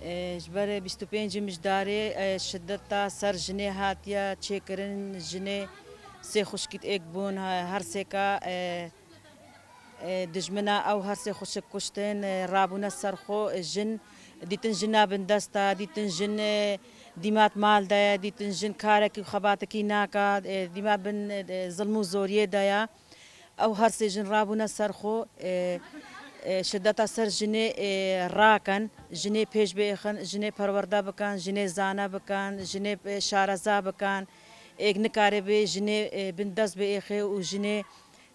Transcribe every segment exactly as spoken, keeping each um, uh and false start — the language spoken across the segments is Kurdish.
E, ji ber bîst û pêncî Mijdarê, e, şideta ser jinê hatiye çêkirin. Jinê sê xwişkît êk bûn, he-, her sêka, e, e, dijmina ew her sê xwişik kuştin, e, rabûne ser xwe. Jin dîtin jina bindest e, dîtin jin, e, dîmat mal de ye, dîtin jin karekî û xebatekî naka, e, dîmat bin, e, zilm û zoriyê de ye. Ew her sê jin rabûne ser xwe, e, e, şideta ser jinê, e, rakin, jinê pêş biêxin, jinê perwerde bikin, jinê zane bikin, jinê, e, şareza bikin. Êk nikare bê jinê, e, bindest biêxê û jinê,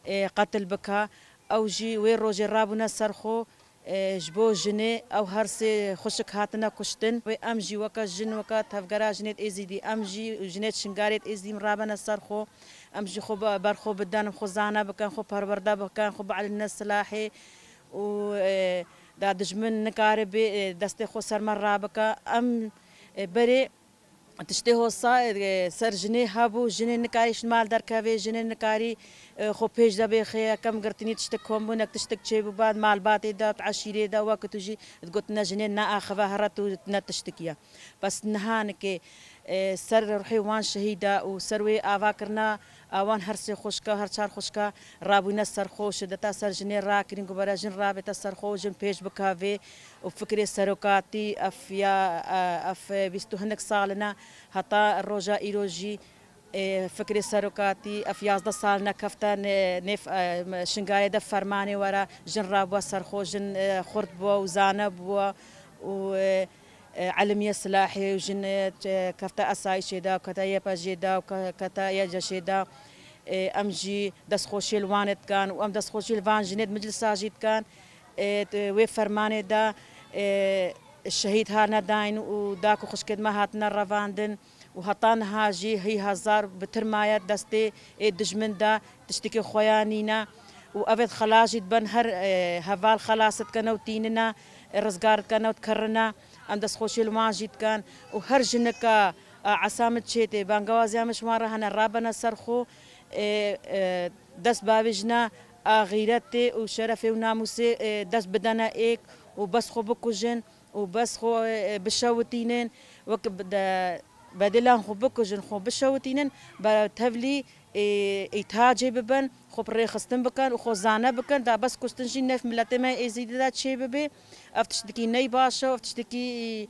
e, qetil bika. Ew jî wê rojê rabûne ser xwe, e, ji bo jinê, ew her sê xwişik hatine kuştin. Wê em jî weke jin, weke tevgera jinê Êzîdî, em jî û jinê Şingalê Êzîdî rabene ser xwe. Em jî xwe be-, ber xwe biden, xwe zane bikin, xwe perwerde bikin, xwe bielîne silahê û, e, da dijmin nikare bê, e, destê xwe ser me rabike. Em, e, berê tiştê hosa, e, ser jinê hebû, jinê nikarî ji mal derkevê, jinê nikarî, e, xwe pêş de bêxê, yekem girtinî tiştik kom bû, nek tiştik çêbûba, di malbatê de, di eşîrê de, wek tu jî digotine jinê ne axive here tu ne tiştik ye. Bes niha nikê, e, ser ruhê wan şehîda û ser wê avakirina a wan her sê xwişka, her çar xwişka rabûne ser xwe û şideta ser jinê rakirîn ku bere jin rabête ser xwe û jin pêş bikevê û fikrê serokatî ev ya, e, ev bîst û hinek salina heta roja îro jî, e, fikrê serokatî ev yazdeh salina kefte nê-, nêv, e, Şingalê de fermanê were jin rabûwe ser xwe, jin, e, xurt bûwe û zane bûwe û, e, e, elimiye silahê û jin, e, kefte esayîşê de, kete Y P J'ê de, ke-, kete Y C Ş'ê de. E, em jî destxweşiyê li wan dikin û em destxweşiyê li van jinê di meclisa jî dikin. E, di wê fermanê de, e, şehîd hatine dayîn û dayik û xwişkên me hatine revandin û heta niha jî hî hezar bi tirmaye destê ê dijmin de tiştekî xweya nîne û evêt xelas jî dibin her, e, heval xelas dikene û tînine, e, rizgar dikene û dikirine. Em destxweşiyê li wan jî dikin û her jineka, e, esamit çêtê, bangewaziya min ji wan re hene, rabene ser xwe, e, e, dest bavêjine a xîretê û şerefê û namûsê, e, dest bidene êk û bes xwe bikujin û bes xwe, e, bişewitînin. Wek bi-, de-, Bedêlan xwe bikujin, xwe bişewitînin, be tevlî, ê, îtihacê bibin, xwe bi rêxistin bikin û xwe zane bikin, da bes kuştin jî nêv miletê me Êzîdî de çê bibe. Ev tiştekî ney baş e, ev tiştekî,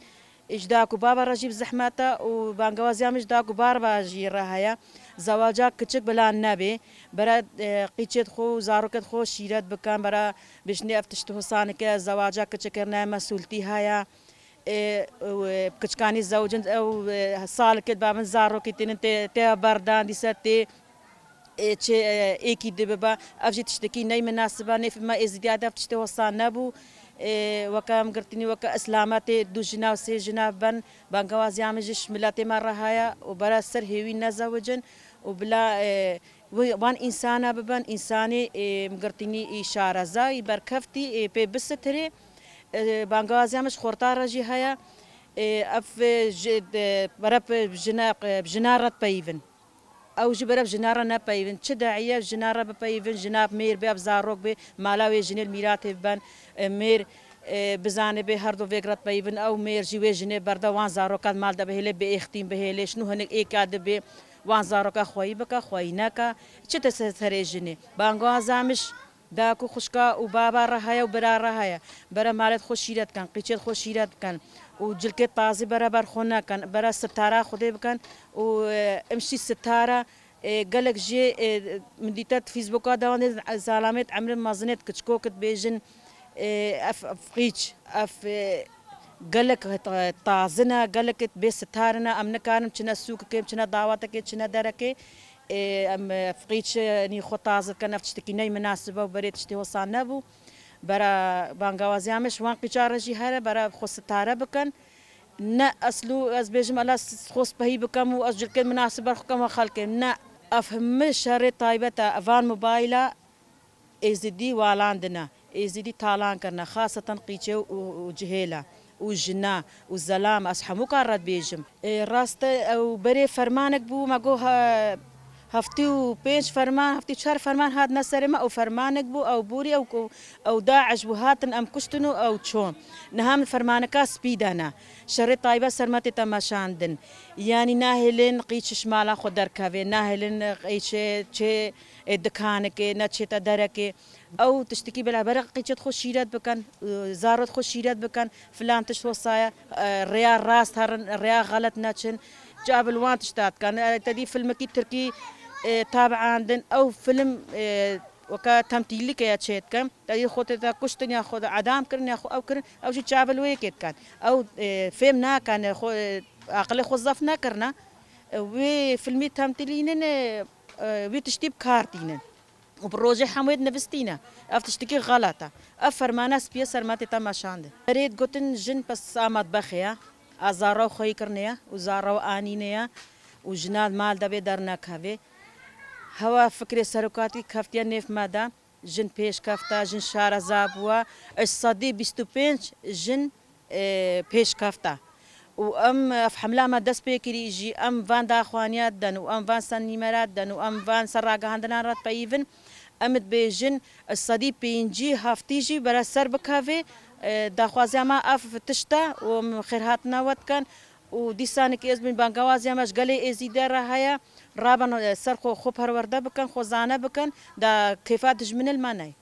ê, ji dayik û bava re jî bi zehmet e û bangewaziya min ji dayik û bava jî re heye. Zewaca kiçik bila nebe. Bera, e, qîçêt xwe û zarokêt xwe şîret bikin, bera bêjinê ev tişt hosanike, zewaca kiçik kirine, mesûltî heye. E, û, e, kiçkanî zewcin, ew, e, salikê dibabin zarokî tênin tê, tê berdan, dîse tê, e, çê, e, êkî dibiba. Ev jî tiştekî ney minasib e. Nêf me Êzidiya de ev tiştê hosa nebû. E, weke em girtinî, weke Îslametê du jina û sê jina ben, bangewaziya min jî ji miletê me re heye û bere ser hêwî nezewicin û bila, e, Wê wan însana bibin, însanê, ê, migirtînî, ê, şareza, ê, berkeftî, ê, pê bisitirê. Ê, bangawaziya min ji xorta re jî heye. Ê, ev, ê, ji, de, beref, ê, jina, ê, jina re dipeyivin. Ew jî beref jina re nepeyivin. Çi daî ye jina re bipeyivin, jina mêr bê, ev zarok bê, mala wê jinê li mîratê biben. Ê, mêr, ê, bizane bê her du vêg re dipeyivin. Ew mêr jî wê jinê berde wan zarokan mal de bihêlê, bi êxtîn bihêlê, şinû hinek êka dibê. Wan zaroka xweyî bike, xweyî neke. Çi te ser serê jinê? Bangawaza min ji dayik û xwişka û baba re heye û bira re heye. Bere malêt xwe şîret bikin, qîçêt xwe şîret bikin û cilkêt tazî bere ber xwe nekin. Bere sitara Xwedê bikin û, e, em şî sitara, e, gelek jê, e, min dîte di Facebooka de wan dê zalamêt emrê mezinêt kiçikokit bêjin, e, ev, ev qîç, ev, e, Gelek ta-, tazin e, gelek bê sitar in e, em nikarin çine sûkikê, çine dawetekê, çine derekê. Ê, em, e, qîçenî xwe taze dikin, ev tiştekî ney minasib e û berê tiştê hosan nebû. Bera bangawaziya me ji wan qîça re jî here, bera xwe sitare bikin. Ne eslû ez bêjim, ela s-, xwe spehî bikim û ez cilkên minasib ber xwe kem xelkê. Ne, ev hemî şerê taybet e, evan mobayla Êzidî walandine, Êzidî talan kirine, xaseten qîçe û, û cihêla û jina û zelama, ez hemûka re dibêjim. Ê, rast e, ew berê fermanek bû, me got, he, Heftê û pênc ferman, heftê û çar ferman hatine serê me, ew fermanek bû, ew borî, ew ku, ew DAIŞ bû, hatin em kuştin û ew çûn. Niha min fermaneka spî dana. Şerê Tayyîba ser me tê temaşandin. Yanî nahêlin qîçiş mala xwe derkeve, nahêlin qîçê çê, e, dikanikê, ne çête derekê. Ew tiştekî bila berek qîçet xwe şîret bikin, e, zarot xwe şîret bikin, filan tişt wesaya, e, rêya rast herin, rêya xelet neçin. Ca bil wan tişta dikin. E, te dî filmekî tirkî, e, tabiandin. Ew film, e, weke temtîlike ya çê dikin. Te dî xwe te, te kuştin ya xwe de edam kirin ya xwe ew kirin. Ew jî çavil wê yekê dikin. Ew, e, fêm nakin, e, xwe, e, aqilê xwe zef nekirine. E, wê filmî temtîlînin, e, e, wî tiştî bi kar tînin. Û bi rojê hemû yê dinivistîne. Ev tiştekî xelet e. Ev fermana spî ye ser me tê temaşandin. Berê digotin jin pesa metbexê ye. A zara û xweyî kirine ye û zara û anîne ye û jina mal de bê dernekevê. Hewa fikrê serokatî keftiye nêv me de. Jin pêşkefta, jin şareza bûye. Ji sedî bîst û pênc jin, e, pêşkefta. Û em, ev hemla me dest pê kirî jî, em van daxwaniya didin û em van sendîmera didin û em van ser ragihandinan re dipeyivin. Em dibêjin, sedî pêncî heftî jî bere ser bikevê, e, daxwaziya me ev tişt e û em xêrhatina we dikin. Û dîsanek ez bin bangawaziya me ji gelê Êzîdê re heye, rabin, e, ser xwe, xwe perwerde bikin, xwe zane bikin, da kêfa dijminê li me neyê.